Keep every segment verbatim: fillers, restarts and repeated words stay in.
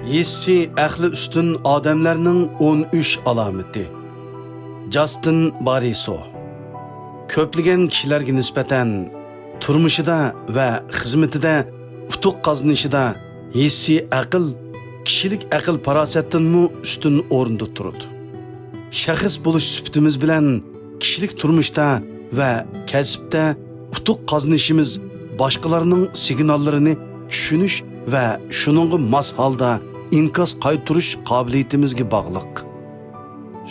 ھېسسىي ئەقلى ئۈستۈن ئادەملەرنىڭ ئون ئۈچ ئالامىتى. جاستىن بارىسو. كۆپلىگەن كىشىلەرگە نىسبەتەن تۇرمۇشىدا ۋە خىزمىتىدە ئۇتۇق قازىنىشىدا ھېسسىي ئەقىل كىشىلىك ئەقىل-پاراسەتتىنمۇ ئۈستۈن ئورۇندا تۇرىدۇ. شەخس بولۇش سۈپىتىمىز بىلەن كىشىلىك تۇرمۇشتا ۋە كەسىپتە ئۇتۇق قازىنىشىمىز باشقىلارنىڭ سىگناللىرىنى چۈشىنىش ۋە شۇنىڭغا ماس ھالدا ئىنكاس قايتۇرۇش قابىلىيىتىمىزگە باغلىق.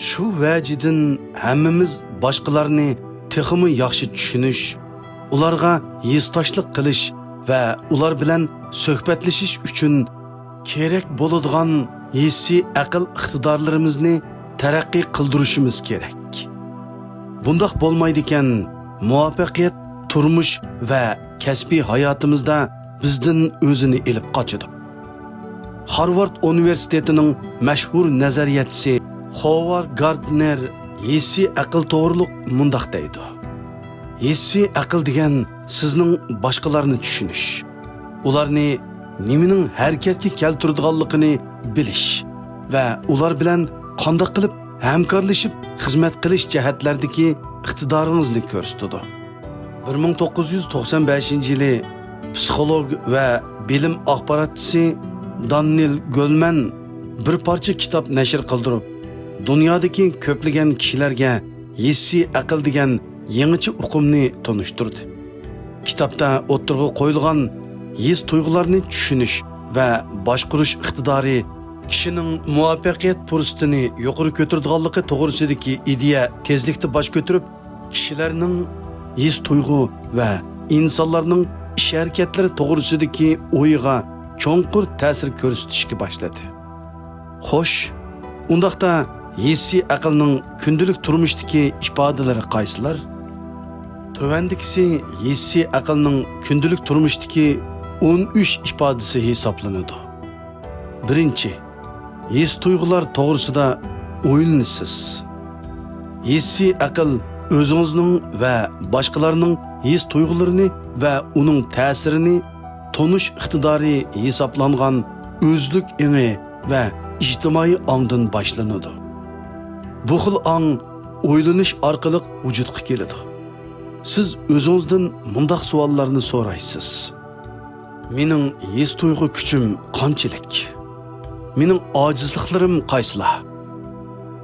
شۇ ۋەجىدىن ھەممىمىز باشقىلارنى تېخىمۇ ياخشى چۈشىنىش، ئۇلارغا ھېسداشلىق قىلىش ۋە ئۇلار بىلەن سۆھبەتلىشىش ئۈچۈن كېرەك بولىدىغان ھېسسىي ئەقىل ئىقتىدارلىرىمىزنى تەرەققىي قىلدۇرۇشىمىز كېرەك. بۇنداق بولمايدىكەن، مۇۋەپپەقىيەت تۇرمۇش ۋە كەسپىي ھاياتىمىزدا بىزدىن ئۆزىنى ئېلىپ قاچىدۇ. خارۋارد ئۇنىۋېرسىتېتىنىڭ مەشھۇر نەزەرىيەتچىسى خوۋار گاردنېر ھېسسىي ئەقىل توغرۇلۇق مۇنداق دەيدۇ: ھېسسىي ئەقىل دېگەن سىزنىڭ باشقىلارنى چۈشىنىش، ئۇلارنى نېمىنىڭ ھەرىكەتكە كەلتۈرىدىغانلىقىنى بىلىش ۋە ئۇلار بىلەن قانداق قىلىپ ھەمكارلىشىپ خىزمەت قىلىش جەھەتلەردىكى ئىقتىدارىڭىزنى كۆرسىتىدۇ. بىر مىڭ توققۇز يۈز توقسان بەشىنچى يىلى پسىخولوگ ۋە بىلىم ئاخباراتچىسى داننېل گۆلمەن بىر پارچە كىتاب نەشر قىلدۇرۇپ، دۇنيادىكى كۆپلىگەن كىشىلەرگە ھېسسىي ئەقىل دېگەن يېڭىچە ئۇقۇمنى تونۇشتۇردى. كىتابتا ئوتتۇرىغا قويۇلغان ھېس تۇيغۇلارنى چۈشىنىش ۋە باشقۇرۇش ئىقتىدارى كىشىنىڭ مۇۋەپپەقىيەت پۇرسىتىنى يۇقىرى كۆتۈرىدىغانلىقى توغرىسىدىكى ئىدىيە تېزلىكتە باش كۆتۈرۈپ، كىشىلەرنىڭ ھېس تۇيغۇ ۋە ئىنسانلارنىڭ ئىش ھەرىكەتلىرى توغرىسىدىكى ئويىغا چوڭقۇر تەسىر كۆرسىتىشكە باشلىدى. خوش، ئۇنداقتا ھېسسىي ئەقىلنىڭ كۈندىلىك تۇرمۇشتىكى ئىپادىلىرى قايسىلار؟ تۆۋەندىكىسى ھېسسىي ئەقىلنىڭ كۈندىلىك تۇرمۇشتىكى ئون ئۈچ ئىپادىسى ھېسابلىنىدۇ. بىرىنچى، ھېس تۇيغۇلار توغرىسىدا ئويلىنىسىز. ھېسسىي ئەقىل ئۆزىڭىزنىڭ ۋە باشقىلارنىڭ ھېس تۇيغۇلىرىنى ۋە ئۇنىڭ تەسىرىنى تونۇش ئىقتىدارى ھېسابلانغان ئۆزلۈك ئېڭى ۋە ئىجتىمائىي ئاڭدىن باشلىنىدۇ. بۇ خىل ئاڭ ئويلىنىش ئارقىلىق ۋۇجۇدقا كېلىدۇ. سىز ئۆزىڭىزدىن مۇنداق سوئاللارنى سورايسىز: مېنىڭ ھېس تۇيغۇ كۈچۈم قانچىلىك؟ مېنىڭ ئاجىزلىقلىرىم قايسىلار؟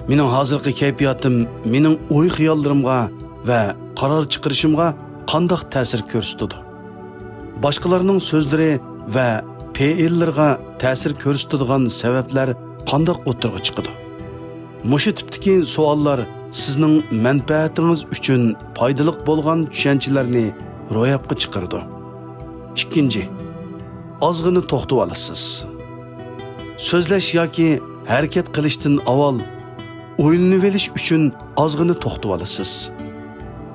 مېنىڭ ھازىرقى كەيپىياتىم مېنىڭ ئوي-خىياللىرىمغا ۋە قارار چىقىرىشىمغا قانداق تەسىر كۆرسىتىدۇ؟ باشقىلارنىڭ سۆزلىرى ۋە پېئىللىرىغا تەسىر كۆرسىتىدىغان سەۋەبلەر قانداق ئوتتۇرىغا چىقىدۇ؟ مۇشۇ تىپتىكى سوئاللار سىزنىڭ مەنپەئەتىڭىز ئۈچۈن پايدىلىق بولغان چۈشەنچىلەرنى روياپقا چىقىرىدۇ. ئىككىنچى، ئازغىنە توختىۋالىسىز. سۆزلەش ياكى ھەرىكەت قىلىشتىن ئاۋۋال ئويلىنىۋېلىش ئۈچۈن ئازغىنە توختىۋالىسىز.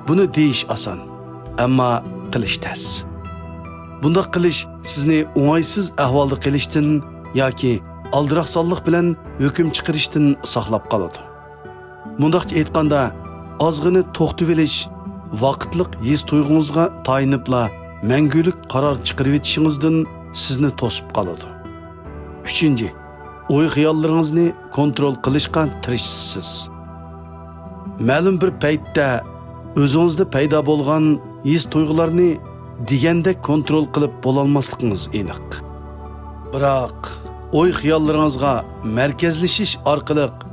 بۇنى دېيىش ئاسان، ئەمما قىلىش تەس. بۇنداق قىلىش سىزنى ئوڭايسىز ئەھۋالدا قېلىشتىن ياكى ئالدىراقسانلىق بىلەن ھۆكۈم چىقىرىشتىن ساقلاپ قالىدۇ. مۇنداقچە ئېيتقاندا، ئازغىنە توختىۋېلىش ۋاقىتلىق ھېس تۇيغۇڭىزغا تايىنىپلا مەڭگۈلۈك قارار چىقىرىۋېتىشىڭىزدىن سىزنى توسۇپ قالىدۇ. ئۈچىنچى، ئوي-خىياللىرىڭىزنى كونترول قىلىشقا تىرىشىسىز. مەلۇم بىر پەيتتە ئۆزىڭىزدە پەيدا بولغان ھېس-تۇيغۇلارنى دېگەندەك كونترول قىلىپ بولالماسلىقىڭىز ئېنىق. بىراق، ئوي-خىياللىرىڭىزغا مەركەزلىشىش ئارقىلىق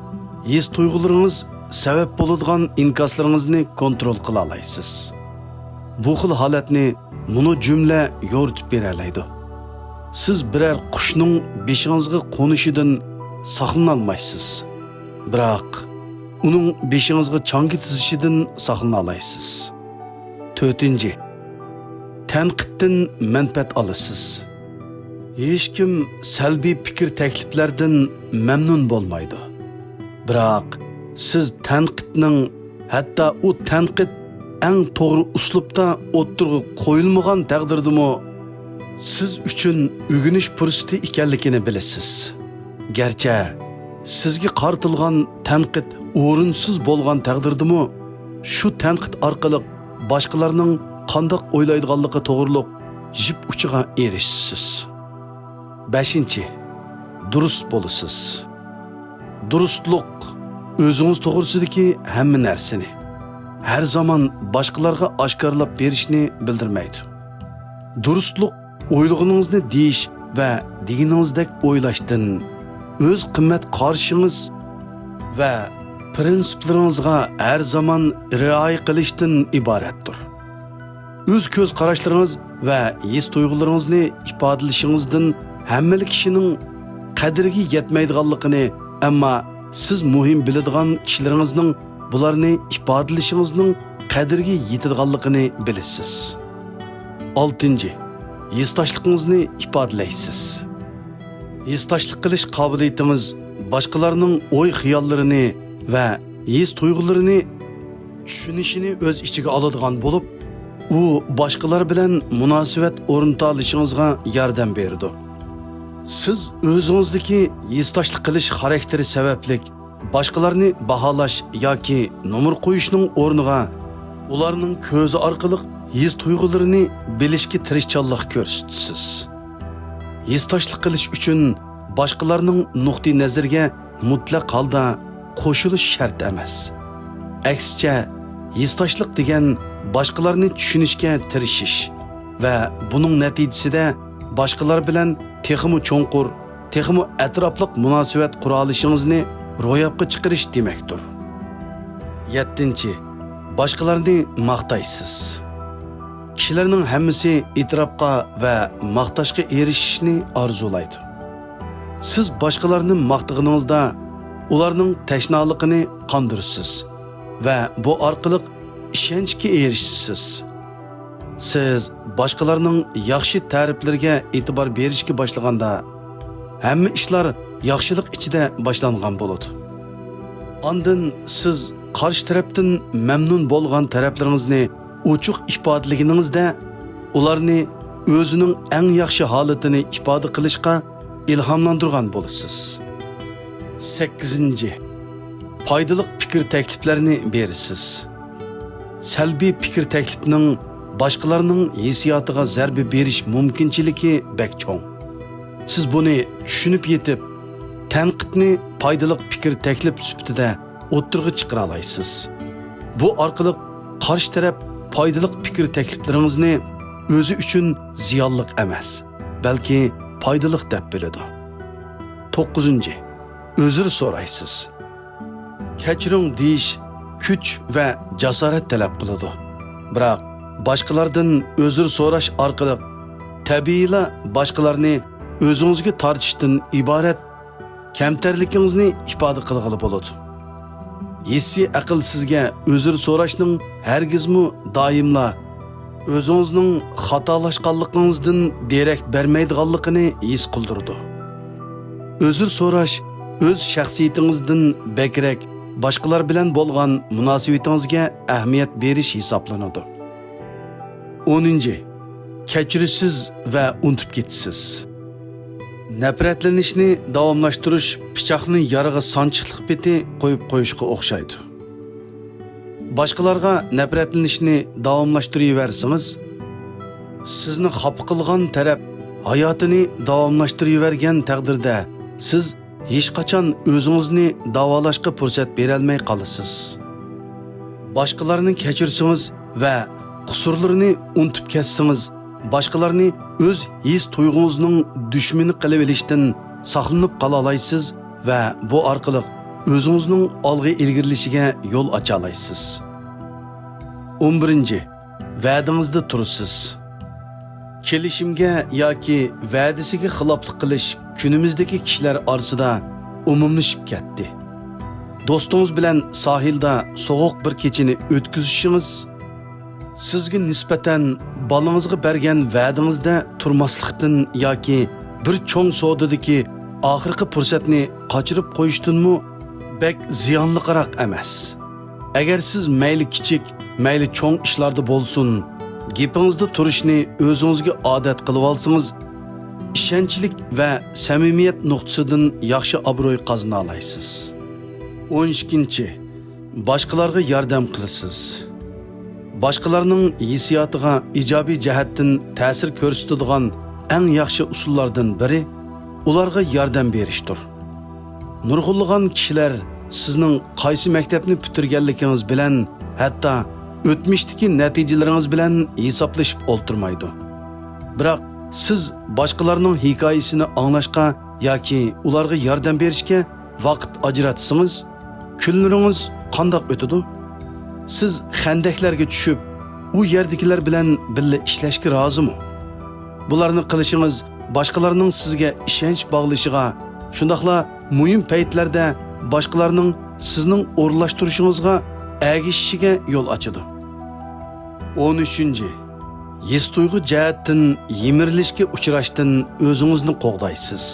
ھېس-تۇيغۇلىرىڭىز سەۋەب بولىدىغان ئىنكاسلىرىڭىزنى كونترول قىلالايسىز. بۇ خىل ھالەتنى مۇنۇ جۈملە يورۇتۇپ بېرەلەيدۇ. سىز بىرەر قۇشنىڭ بېشىڭىزغا قونۇشىدىن ساقلىنالمايسىز، بىراق ئۇنىڭ بېشىڭىزغا چاڭگا تىزىشىدىن ساقلىنالايسىز. تۆتىنچى، تەنقىدتىن مەنپەئەت ئالىسىز. ھېچكىم سەلبىي پىكىر تەكلىپلەردىن مەمنۇن بولمايدۇ. بىراق سىز تەنقىدنىڭ، ھەتتا ئۇ تەنقىد ئەڭ توغرا ئۇسلۇبتا ئوتتۇرىغا قويۇلمىغان تەقدىردىمۇ، سىز ئۈچۈن ئۆگىنىش پۇرسىتى ئىكەنلىكىنى بىلىسىز. گەرچە سىزگە قارىتىلغان تەنقىد ئورۇنسىز بولغان تەقدىردىمۇ، شۇ تەنقىد ئارقىلىق باشقىلارنىڭ قانداق ئويلايدىغانلىقى توغرۇلۇق يىپ ئۇچىغا ئېرىشىسىز. بەشىنچى، دۇرۇس بولىسىز. دۇرۇسلۇق ئۆزىڭىز توغرىسىدىكى ھەممە نەرسىنى ھەر زامان باشقىلارغا ئاشكارىلاپ بېرىشنى بىلدۈرمەيدۇ. دۇرۇسلۇق ئويلىغىنىڭىزنى دېيىش ۋە دېگىنىڭىزدەك ئويلاشتىن، ئۆز قىممەت قارىشىڭىز ۋە پىرىنسىپلىرىڭىزغا ھەر زامان رىئايە قىلىشتىن ئىبارەتتۇر. ئۆز كۆز قاراشلىرىڭىز ۋە ھېس تۇيغۇلىرىڭىزنى ئىپادىلىشىڭىزدىن ھەممىلا كىشىنىڭ قەدرىگە يەتمەيدىغانلىقىنى، ئەمما سىز مۇھىم بىلىدىغان كىشىلىرىڭىزنىڭ بۇلارنى ئىپادىلىشىڭىزنىڭ قەدرىگە يېتىدىغانلىقىنى بىلىسىز. ئالتىنچى، ھېسداشلىقىڭىزنى ئىپادىلەيسىز. ھېسداشلىق قىلىش قابىلىيىتىڭىز باشقىلارنىڭ ئوي-خىياللىرىنى ۋە ھېس-تۇيغۇلىرىنى چۈشىنىشىنى ئۆز ئىچىگە ئالىدىغان بولۇپ، ئۇ باشقىلار بىلەن مۇناسىۋەت ئورنىتالىشىڭىزغا ياردەم بېرىدۇ. سىز ئۆزىڭىزدىكى ھېسداشلىق قىلىش خاراكتېرى سەۋەبلىك باشقىلارنى باھالاش ياكى نومۇر قويۇشنىڭ ئورنىغا، ئۇلارنىڭ كۆزى ئارقىلىق ھېس-تۇيغۇلىرىنى بىلىشكە تىرىشچانلىق كۆرسىتىسىز. ھېسداشلىق قىلىش ئۈچۈن باشقىلارنىڭ نۇقتىئىنەزىرىگە مۇتلەق ھالدا قوشۇلۇش شەرت ئەمەس. ئەكسىچە، ھېسداشلىق دېگەن باشقىلارنى چۈشىنىشكە تىرىشىش ۋە بۇنىڭ نەتىجىسىدە باشقىلار بىلەن تېخىمۇ چوڭقۇر، تېخىمۇ ئەتراپلىق مۇناسىۋەت قۇرالىشىڭىزنى روياپقا چىقىرىش دېمەكتۇر. يەتتىنچى، باشقىلارنى ماختايسىز. كىشىلەرنىڭ ھەممىسى ئېتىراپقا ۋە ماختاشقا ئېرىشىشنى ئارزۇلايدۇ. سىز باشقىلارنى ماختىغىنىڭىزدا ئۇلارنىڭ تەشنالىقىنى قاندۇرىسىز ۋە بۇ ئارقىلىق ئىشەنچكە ئېرىشىسىز. سىز باشقىلارنىڭ ياخشى تەرىپلىرىگە ئېتىبار بېرىشكە باشلىغاندا، ھەممە ئىشلار ياخشىلىق ئىچىدە باشلانغان بولىدۇ. ئاندىن سىز قارشى تەرەپتىن مەمنۇن بولغان تەرەپلىرىڭىزنى ئوچۇق ئىپادىلىگىنىڭىزدە، ئۇلارنى ئۆزىنىڭ ئەڭ ياخشى ھالىتىنى ئىپادە قىلىشقا ئىلھاملاندۇرغان بولىسىز. سەككىزىنچى، پايدىلىق پىكىر تەكلىپلەرنى بېرىسىز. سەلبىي پىكىر تەكلىپنىڭ باشقىلارنىڭ ھېسسىياتىغا زەربە بېرىش مۇمكىنچىلىكى بەك چوڭ. سىز بۇنى چۈشىنىپ يېتىپ، تەنقىدنى پايدىلىق پىكىر تەكلىپ سۈپىتىدە ئوتتۇرىغا چىقىرالايسىز. بۇ ئارقىلىق قارشى تەرەپ پايدىلىق پىكىر تەكلىپلىرىڭىزنى ئۆزى ئۈچۈن زىيانلىق ئەمەس، بەلكى پايدىلىق دەپ بىلىدۇ. توققۇزىنچى، ئۆزرە سورايسىز. كەچۈرۈڭ دېيىش كۈچ ۋە جاسارەت تەلەپ قىلىدۇ. بىراق، باشقىلاردىن ئۆزرە سوراش ئارقىلىق تەبىئىيلا باشقىلارنى ئۆزىڭىزگە تارتىشتىن ئىبارەت كەمتەرلىكىڭىزنى ئىپادە قىلغىلى بولىدۇ. ھېسسىي ئەقىل سىزگە ئۆزرە سوراشنىڭ ھەرگىزمۇ دائىملا ئۆزىڭىزنىڭ خاتالاشقانلىقىڭىزدىن دېرەك بەرمەيدىغانلىقىنى ھېس قىلدۇرىدۇ. ئۆزرە سوراش ئۆز شەخسىيىتىڭىزدىن بەكرەك باشقىلار بىلەن بولغان مۇناسىۋىتىڭىزگە ئەھمىيەت بېرىش ھېسابلىنىدۇ. ئونىنچى، كەچۈرىسىز ۋە ئۇنتۇپ كېتىسىز. نەپرەتلىنىشنى داۋاملاشتۇرۇش پىچاقنى يارىغا سانچىقلىق پېتى قويۇپ قويۇشقا ئوخشايدۇ. باشقىلارغا نەپرەتلىنىشنى داۋاملاشتۇرۇۋەرسىڭىز، سىزنى خاپا قىلغان تەرەپ ھاياتىنى داۋاملاشتۇرۇۋەرگەن تەقدىردە، سىز ھېچقاچان ئۆزىڭىزنى داۋالاشقا پۇرسەت بېرەلمەي قالىسىز. باشقىلارنى كەچۈرسىڭىز ۋە قۇسۇرلىرىنى ئۇنتۇپ كەتسىڭىز، باشقىلارنى ئۆز ھېس-تۇيغۇڭىزنىڭ دۈشمىنى قىلىۋېلىشتىن ساقلىنىپ قالالايسىز ۋە بۇ ئارقىلىق ئۆزىڭىزنىڭ ئالغا ئىلگىرىلىشىگە يول ئاچالايسىز. ئون بىرىنچى، ۋەدىڭىزدە تۇرىسىز. كېلىشىمگە ياكى ۋەدىسىگە خىلاپلىق قىلىش كۈنىمىزدىكى كىشىلەر ئارىسىدا ئومۇملىشىپ كەتتى. دوستىڭىز بىلەن ساھىلدا سوغۇق بىر كېچىنى ئۆتكۈزۈشىڭىز، سىزگە نىسبەتەن بالىڭىزغا بەرگەن ۋەدىڭىزدە تۇرماسلىقتىن ياكى بىر چوڭ سودىدىكى ئاخىرقى پۇرسەتنى قاچۇرۇپ قويۇشتىنمۇ بەك زىيانلىقراق ئەمەس. ئەگەر سىز مەيلى كىچىك، مەيلى چوڭ ئىشلاردا بولسۇن، گېپىڭىزدە تۇرۇشنى ئۆزىڭىزگە ئادەت قىلىۋالسىڭىز، ئىشەنچلىك ۋە سەمىمىيەت نۇقتىسىدىن ياخشى ئابرۇي قازىنالايسىز. ئون ئىككىنچى، باشقىلارغا ياردەم قىلىسىز. باشقىلارنىڭ ھېسسىياتىغا ئىجابىي جەھەتتىن تەسىر كۆرسىتىدىغان ئەڭ ياخشى ئۇسۇللاردىن بىرى، ئۇلارغا ياردەم بېرىشتۇر. نۇرغۇنلىغان كىشىلەر سىزنىڭ قايسى مەكتەپنى پۈتتۈرگەنلىكىڭىز بىلەن، ھەتتا ئۆتمۈشتىكى نەتىجىلىرىڭىز بىلەن ھېسابلىشىپ ئولتۇرمايدۇ. بىراق سىز باشقىلارنىڭ ھېكايىسىنى ئاڭلاشقا ياكى ئۇلارغا ياردەم بېرىشكە ۋاقىت ئاجراتسىڭىز، كۈنلىرىڭىز قانداق ئۆتىدۇ؟ سىز خەندەكلەرگە چۈشۈپ، ئۇ يەردىكىلەر بىلەن بىللە ئىشلەشكە رازىمۇ؟ بۇلارنى قىلىشىڭىز باشقىلارنىڭ سىزگە ئىشەنچ باغلىشىغا، شۇنداقلا مۇھىم پەيتلەردە باشقىلارنىڭ سىزنىڭ ئورۇنلاشتۇرۇشىڭىزغا ئەگىشىشىگە يول ئاچىدۇ. ئون ئۈچىنچى، ھېس تۇيغۇ جەھەتتىن يىمىرىلىشكە ئۇچراشتىن ئۆزىڭىزنى قوغدايسىز.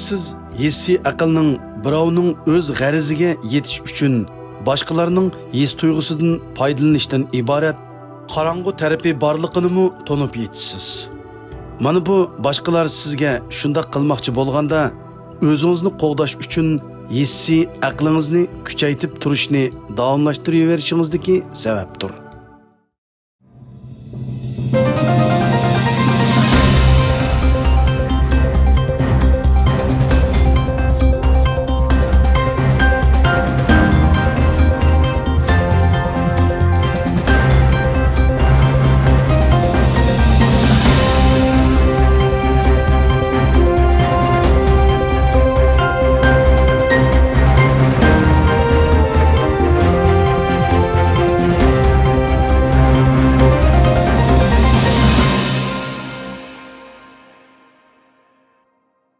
سىز ھېسسىي ئەقىلنىڭ بىراۋنىڭ ئۆز غەرىزىگە يېتىش ئۈچۈن باشقىلارنىڭ ھېس تۇيغۇسىدىن پايدىلىنىشتىن ئىبارەت قاراڭغۇ تەرىپى بارلىقىنىمۇ تونۇپ يېتىسىز. مانا بۇ باشقىلار سىزگە شۇنداق قىلماقچى بولغاندا، ئۆزىڭىزنى قوغداش ئۈچۈن ھېسسىي ئەقلىڭىزنى كۈچەيتىپ تۇرۇشنى داۋاملاشتۇرۇۋېرىشىڭىزدىكى سەۋەبتۇر.